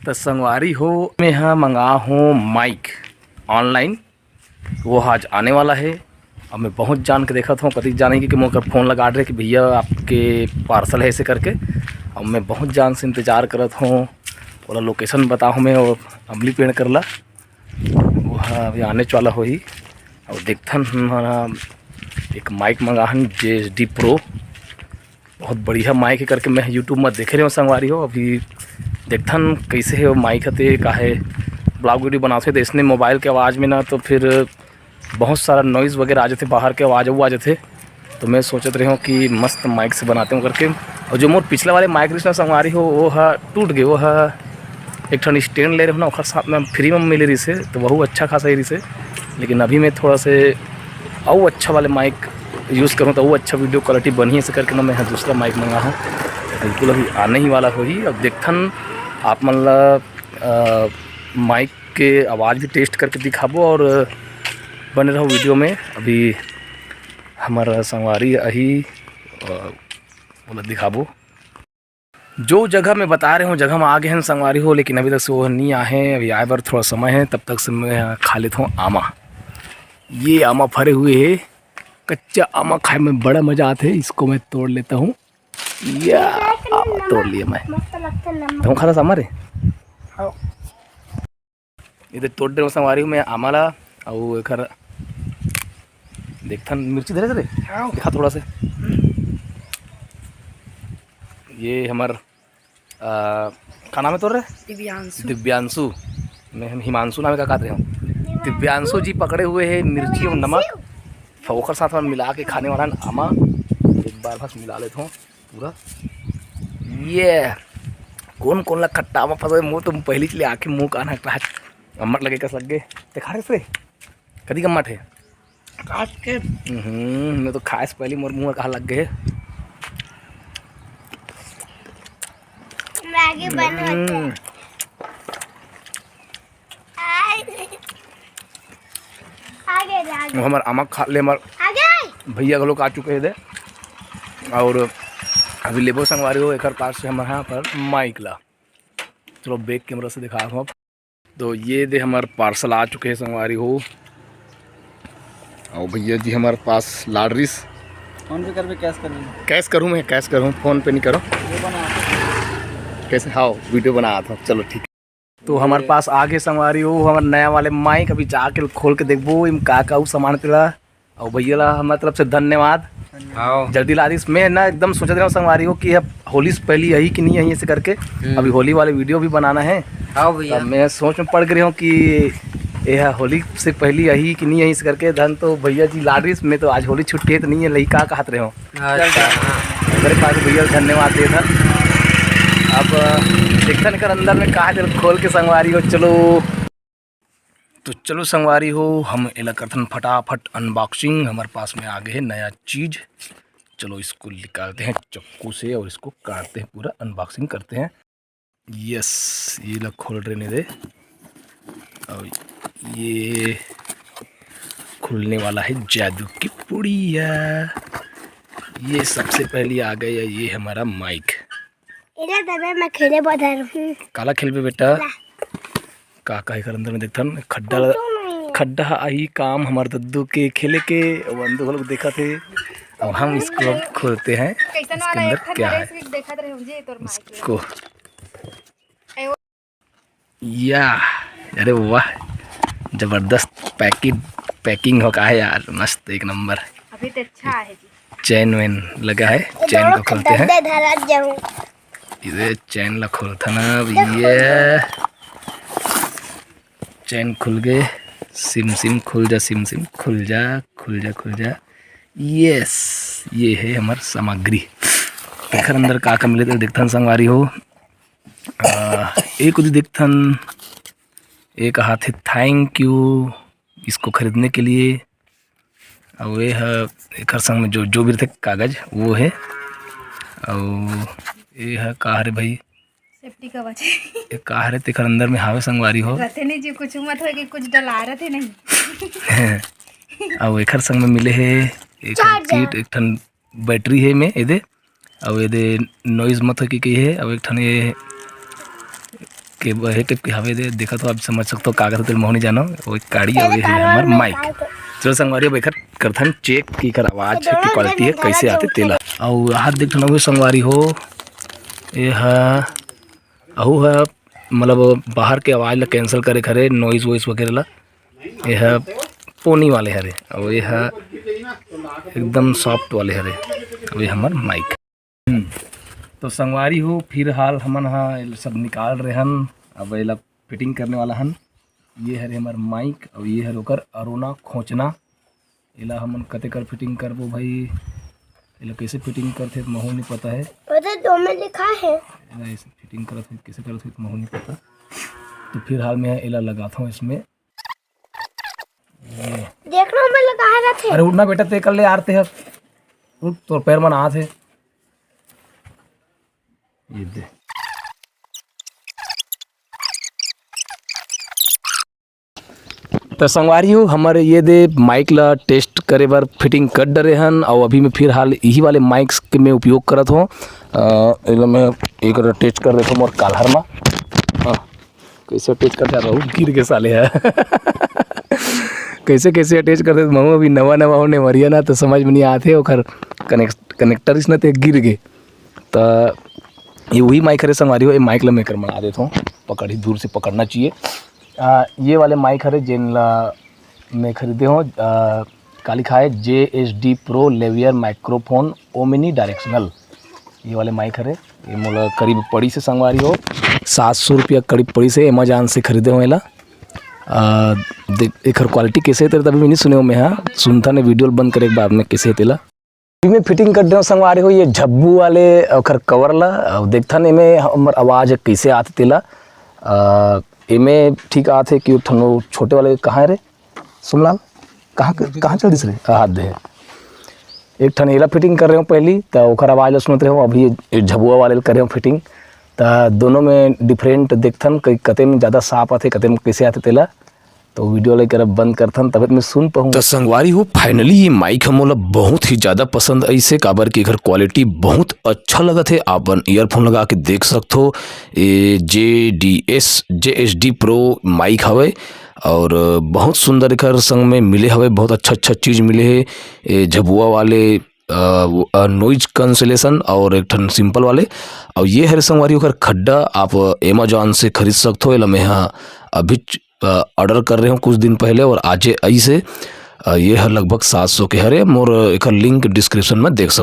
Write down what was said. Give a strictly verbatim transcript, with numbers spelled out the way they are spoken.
त संगवारी हो, मैं ह मंगा हूँ माइक ऑनलाइन, वो आज आने वाला है। अब मैं बहुत जान के देखत हूँ, कतिक जाने कि मोर कर फोन लगा रहे कि भैया आपके पार्सल है ऐसे करके। अब मैं बहुत जान से इंतजार करत हूँ, ओला लोकेशन बताहूँ मैं, वो अमली पेड़ करला, वो ह अभी आने वाला होही। और देखथन हमारा एक माइक मंगा हन जे एस डी प्रो, बहुत बढ़िया माइक है करके मैं YouTube में देखे रहे हूँ संगवारी हो। अभी देखथन कैसे है वो माइक हते, काहे ब्लॉग वीडियो बनाते तो इसने मोबाइल के आवाज़ में ना तो फिर बहुत सारा नॉइज़ वगैरह आ जाते, बाहर के आवाज़ वो आ जाते। तो मैं सोचत रहे हूँ कि मस्त माइक से बनाते हूँ करके। और जो मोर पिछला वाले माइक रिस ना संगवारी हो, वो ह टूट गए, वो ह एक ठन स्टैंड ले रहे हो ना, ओकर साथ में फ्री में मिले रिसे, तो वहू अच्छा खासा ही रिसे। लेकिन अभी मैं थोड़ा से अउ अच्छा वाले माइक यूज़ करूँ तो वो अच्छा वीडियो क्वालिटी बनही, ऐसे करके ना मैं ह दूसरा माइक मंगा हूँ। बिल्कुल अभी आने ही वाला होही। अब देखथन आप मन ला अ, माइक के आवाज़ भी टेस्ट करके दिखाबो और बने रहो वीडियो में। अभी हमारा संगवारी अही, अ, ओला दिखाबो। जो जगह मैं बता रहे हूँ, जगह में आ गए हैं संगवारी हो, लेकिन अभी तक से वो नहीं आए हैं। अभी आए बर थोड़ा समय है, तब तक से मैं खा लेता हूँ आमा। ये आमा फरे हुए है, कच्चा आमा खाए में बड़ा मजा आते है। इसको मैं तोड़ लेता हूँ। या, आ, तोड़ लिया मैं। मस्त लगता है नमक। तुम खाता सामा रे? हाँ। इधर तोड़ दे संगवारी हूँ मैं आमा ला, अउ एकर देखथन मिर्ची धरे रे। हाँ। दिखा थोड़ा से। ये हमर, आ, का नाम है तोर रे? दिव्यांशु। दिव्यांशु। मैं हम हिमांशु नाम का कहते हैं। दिव्यांशु जी पकड़े हुए हैं मिर्ची और नमक, ओकर साथ में मिला के खाने वाला है आमा। एक बार बस मिला लेता हूँ पूरा। ये कौन कौन ला खट्टा आमा पसंद है, मोर तो पहली चले आके मुंह कान हट रहा है। अम्मट लगे कस लग गए। ते खा रहे रे? कदी अम्मट है? काट के। हम्म, मैं तो खाए से पहले मोर मुंह कहा लग गए। मैगी बन होते। हम्म। आय। आगे जा, आगे। वो हमर आमा खा ले, हमर आगे। भैया घलो आ चुके हैं दे। और अभी लेबो संगवारी हो, एकर पास से हमर यहाँ पर माइक ला। चलो बैक कैमरा से दिखा दो। तो ये दे हमर पार्सल आ चुके हैं संगवारी हो। और भैया जी हमारे पास लाडरीस। फोन पे करबे, कैश करबे? कैश करूँ मैं, कैश करूँ, फोन पे नहीं करो। ये बना। कैसे? हाँ, वीडियो बना था, चलो ठीक। तो हमारे पास आगे संगवारी हो, हमारे नया वाले माइक, अभी जाके खोल के देखबो, इम का का उ सामान तेला। और भैया ला हमारे तरफ से धन्यवाद। हाँ। जल्दी ला दिस। मैं ना एकदम सोचत रहा हूँ संगवारी हो कि अब होली से पहली यही कि नहीं यही ऐसे करके। हम्म। अभी होली वाले वीडियो भी बनाना है। हाँ भैया। तब मैं सोच में पड़ गए हूँ कि यह होली से पहली यही कि नहीं यही ऐसे करके। धन तो भैया जी ला दिस, मैं तो आज होली छुट्टी है तो नहीं है, लई का कहत रहे हो। अच्छा, हाँ। मेरे पास भैया धन्यवाद दे था। अब देखथन कर अंदर में कहा चल खोल के संगवारी हो, चलो। तो चलो संगवारी हो, हम एला करथन फटाफट अनबॉक्सिंग। हमारे पास में आ गए है नया चीज। चलो इसको निकालते हैं चाकू से और इसको काटते हैं, पूरा अनबॉक्सिंग करते हैं। यस, ये ला खोल रहे नहीं दे। और ये खुलने वाला है जादू की पुड़िया। ये सबसे पहली आ गई है, ये हमारा माइक। एला दबे मैं खेले बदल हूँ। काला खेलबे बेटा? ला। का का एकर अंदर में देखथन, खड्डा, फोटो नहीं है। खड्डा आही काम हमार दद्दू के खेले के, वो अंदर लोग देखा थे। अब हम इसको अब खोलते हैं, कैसन इसके वाला अंदर एक ठन क्या है। देखत रहे हो जी, तोर माइक इसको। या, अरे वाह, जबरदस्त पैकेट, पैकिंग हो का है यार, मस्त एक नंबर। अभी तो अच्छा है जी। चैन वैन लगा है, चैन को खोलते हैं। इधर चैन ला खोलता ना भैया, चैन खुल गए। सिम सिम खुल जा, सिम सिम खुल जा, खुल जा, खुल जा। यस, ये है हमार सामग्री। एकर अंदर का का मिले तो देखथन संगवारी हो। आ, एक उदी देखथन, एक हाथ है थैंक यू इसको खरीदने के लिए। और ये है एकर संग में जो जो भी रहते कागज वो है। और ये है का हरे भाई, सेफ्टी कवच। ये का हरे तेकर अंदर में हावे संगवारी हो। रहते नहीं जी, कुछ मत होए कि कुछ डला रहते नहीं। और एकर संग में मिले है एक ठन चार्जर। किट, एक ठन बैटरी है में एदे, अउ एदे नॉइज मत हो के कही है, अउ एक ठन ये के, हे के, के हवे दे, देखत हो, आप समझ सकत हो, का कथे तेला महू नहीं जानो, वो एक काड़ी अउ ये हे हमर माइक। चलो संगवारी, अब एकर करथन चेक कि एकर आवाज के क्वालिटी हे, कैसे आथे तेला। अउ हाथ देख ठन अउ संगवारी हो, ये ह, अहू ह, मतलब बाहर के आवाज ला कैंसिल करे के हरे, नॉइज वॉइस वगैरह ला। ये ह पोनी वाले हरे, अउ ये ह एकदम सॉफ्ट वाले हरे। अउ ये हमर माइक। हम्म, तो संगवारी हो, फिलहाल हमन ह ये सब निकाल रहे हन, अब एला फिटिंग करने वाला हन। ये हरे हमर माइक, अउ ये हरे ओकर अरोना खोचना। एला हमन कते कर फिटिंग करबो भाई, एला कैसे फिटिंग करथे महू नहीं पता है। ओदे दो में लिखा है। एला ऐसे फिटिंग करत हे, कैसे करत हे महू नहीं पता। तो फिलहाल मैं एला लगाता हूँ इसमें। ये। देख रहा हूँ मैं लगा रहा थे। अरे उठना बेटा, ते कर ले यार, ते अब उठ, तोर पैर मन आत हे। ये दे। तो संगवारी हो, हमर ये दे माइक ला टेस्ट करे बर फिटिंग कर डरे हन, अउ अभी मैं फिलहाल यही वाले माइक्स के मैं उपयोग करत हों। अ, एला मैं एक टेस्ट कर देथों मोर कालहर मा। हाँ, कैसे टेस्ट कर जात रहू, गिर के साले ह। कैसे कैसे टेस्ट कर देत महू, अभी नवा नवा हो नेवरिया ना, तो समझ में नहीं आते, ओकर कनेक्ट, कनेक्टर इसने ते गिर गे। त ये वही माइक हरे संगवारी हो, ये माइक ला मैं एकर बना देत हों, पकड़ ही दूर से पकड़ना चाहिए। आ, ये वाले माइक हरे जेन ला मैं खरीदे हों, आ, का लिखा है, J S D pro lavalier microphone omnidirectional. ये वाले माइक हरे, ये मोला करीब पड़ी से संगवारी हो, सात सौ रुपया करीब पड़ी से, अमेजॉन से खरीदे हों एला। आ, देख, एकर क्वालिटी कैसे हे तेला अभी मैं नहीं सुने हों, मैं हाँ सुनता ने वीडियो बंद करे के बाद में कैसे हे तेला। एमे फिटिंग कर देव संगवारी हो, ये झब्बू वाले ओकर कवर ला। अब देखथन एमे हमर आवाज कैसे आथे तेला। अ, एमे ठीक आथे कि ठन छोटे वाले कहाँ हे रे सुमलाल, कहाँ, कहाँ चल दिस रे? हाथ दे। एक ठन एला फिटिंग कर रहे हो पहली, त ओकर आवाज ला सुनत रहे हो। अभी ये झबुआ वाले ला करे हो फिटिंग, त दोनों में डिफरेंट देखथन कि कते में ज़्यादा साफ आथे, कते में कैसे आथे तेला। तो वीडियो ला एकर बंद करथन, तबे तो मैं सुन पाहूँ। त संगवारी हो, finally ये माइक ह मोला बहुत ही ज़्यादा पसंद आइस हे, काबर कि एकर क्वालिटी बहुत अच्छा लगत हे। आप मन ईयरफोन लगा के देख सकथो, ये J D S, J S D pro mic हवय और बहुत सुंदर एकर संग में मिले हवय, बहुत अच्छा-अच्छा चीज़ मिले हे। ये झबुआ वाले अ, वो, अ, नॉइज कैंसिलेशन और एक ठन सिंपल वाले। और ये हरे संगवारी ओकर खड्डा, आप अमेजॉन से खरीद सकथो। एला मैं ह अभी च-, अ, ऑर्डर कर रहे हो कुछ दिन पहले और आजे आइस हे। अ, ये हर लगभग सात सौ के हरे, मोर एकर लिंक डिस्क्रिप्शन में देख सकथो।